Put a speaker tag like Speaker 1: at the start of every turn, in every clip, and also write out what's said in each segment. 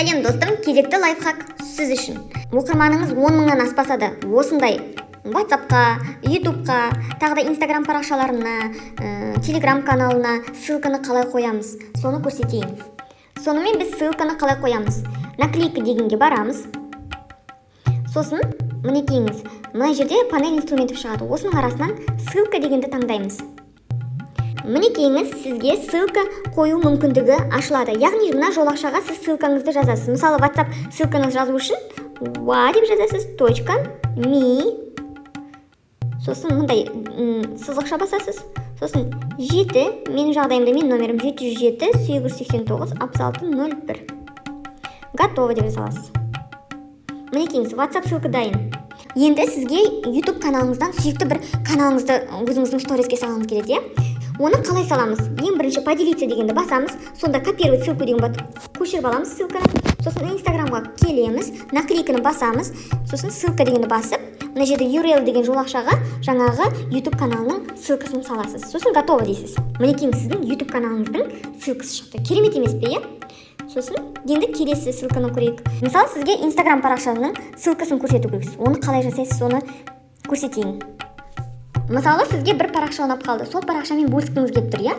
Speaker 1: Сәлем, достым! Кезекті лайфхак сіз үшін. Оқырманыңыз 10 мыңнан аспаса да, осындай Ватсапқа, Ютубқа, тағы да Инстаграм парақшаларына, Телеграм каналына ссылканы қалай қоямыз, соны көрсетейін. Сонымен, біз ссылканы қалай қоямыз? Наклейка дегенге барамыз. Сосын, мінекейіңіз, мына жерде панель инструментов шығады. Осының арасынан ссылка дегенді таңдаймыз. Мінекейіңіз, сізге ссылка қою мүмкіндігі ашылады, яғни мына жолақшаға сіз ссылкаңызды жазасыз. Мысалы, WhatsApp ссылканы жазу үшін wa деп жазасыз, точка, ми, сосын мындай сызықша басасыз, сосын 7. Менің жағдайымда менің номерім 707 889 66 01. Готово деп жаза аласыз. Мінекейіңіз, WhatsApp ссылка дайын. Енді сізге YouTube каналыңыздан сүйікті бір каналыңызды өзіңіздің сториске салғыңыз келеді, иә? Оны қалай саламыз? Ең бірінші поделиться дегенді басамыз. Сонда копировать ссылку деген болады, көшіріп аламыз ссылканы. Сосын Инстаграмға келеміз, наклейканы басамыз, сосын ссылка дегенді басып, мына жерде URL деген жолақшаға жаңағы YouTube каналының ссылкасын саласыз. Сосын готово дейсіз. Мінекейіңіз, сіздің YouTube каналыңыздың ссылкасы шықты. Керемет емес пе, иә? Сосын енді келесі ссылканы көрейік. Мысалы, сізге Инстаграм парақшасының ссылкасын көрсету керексіз. Оны қалай жасайсыз, соны көрсетейін. Мысалы, сізге бір парақша ұнап қалды, сол парақшамен бөліскіңіз келіп тұр, иә?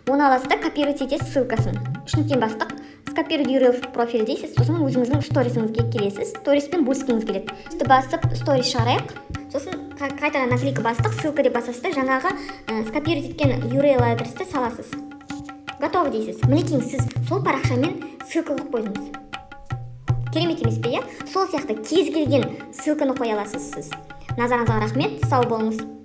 Speaker 1: Оны аласыз да, копировать етесіз ссылкасын. Үш нүктені бастық, скопировать URL в профиль дейсіз. Сосын өзіңіздің сторисіңізге келесіз, сториспен бөліскіңіз келеді. Үсті басып, сторис шығарайық. Сосын қайтадан наклейка бастық, ссылка деп басасыз да, жаңағы скопировать еткен URL адресті саласыз, готово дейсіз. Мінекейіңіз, сіз сол парақшамен ссылка қойып қойдыңыз. Керемет емес пе, иә? Сол сияқты кез келген ссылканы қоя аласыз сіз. Назарыңызға рахмет, сау болыңыз!